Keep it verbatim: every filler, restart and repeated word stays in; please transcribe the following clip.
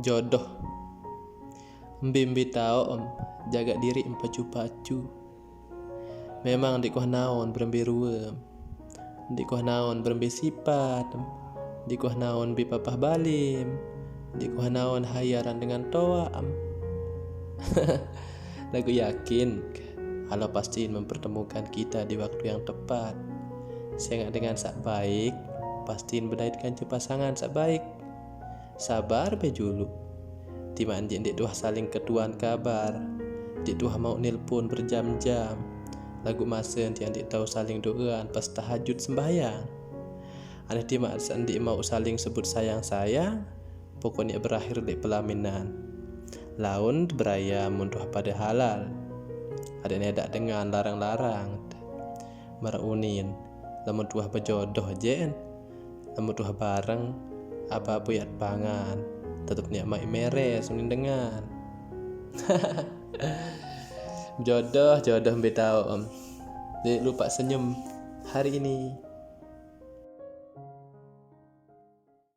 Jodoh. Mbe-mbe tao em, jaga diri em pacu-pacu. Memang ndeq kuah naon berembe ruem. Ndeq kuah naon berembe sipat em. Ndeq kuah naon mbe papah balem. Ndeq kuah naon hayaran dengan toaq em. Laguq yakin, Allah pastiin mempertemukan kita di waktu yang tepat. Sengaq dengan saq baik, pastiin bedait kance pasangan saq baik. Sabar be juluq. Timaq ndeq, ndeq tuah saling ketuan kabar. Ndeq tuah mauq nelpon berjam-jam. Laguq mase tiang ndeq tao saling doean pas tahajud sembahyang. Aneh timaq saq ndeq mauq saling sebut sayang-sayang, pokokne berakhir leq pelaminan. Laun berayam mun tuah pade halal. Adeqne daq dengan larang-larang. Maraq unin, lamun tuah bejodoh jen. Lamun tuah bareng, aba buyat pangan, tetep niaq maiq meres unin dengan. Jodoh, jodoh mbe tao em. Ndeq lupaq senyum hari ini.